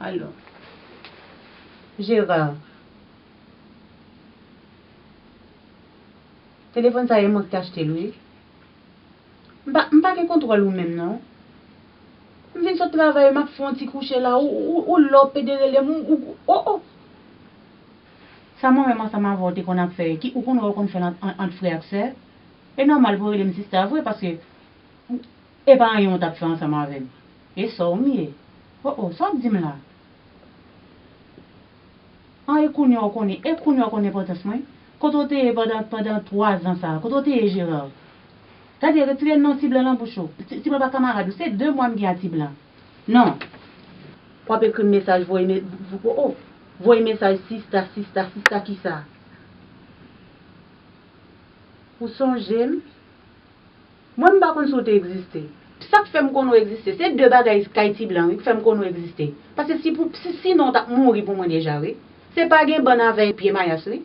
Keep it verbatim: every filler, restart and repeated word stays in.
Alo. Gérard. Telefòn sa e mwen ki t achte l, wi. M pa, m pa gen kontwòl ou menm, non. M vin sot travay, m ap fè yon ti kouche la, ou, ou, ou la w pede rele m, ou, ou, oh, oh. Sa mwen menm ansanm avè w te konn ap fè, ki ou konn wè w konn fè l ant, ant, ant frè ak sè, e nòmal pou w rele m sista vre, paske e pa anyen w t ap fè ansanm avè m. E sè w m ye. Oh, oh, sa w ap di m la? An, e kounye a w konnen, e kounye a w konn enpòtans mwen? Kote w te ye pandan, pandan twa zan sa a? Kote w te ye, Gérard? Gade, retire non Ti Blan nan bouch ou. Ti, Ti Blan pa kamarad ou, se de mwa m gen a Ti Blan. Non. W ap ekri m mesaj, voye me-, vo-, oh, voye mesaj sista, sista, sista kisa? Ou sonje m? Mwen, m pa konn si w te egziste. Sa k fè m konn ou egziste, se de bagay kay Ti Blan, wi, k fè m konn ou egziste. Paske si pou, si, sinon w t ap mouri pou mwen deja, wi. Se pa gen bann avè pye mayas, wi.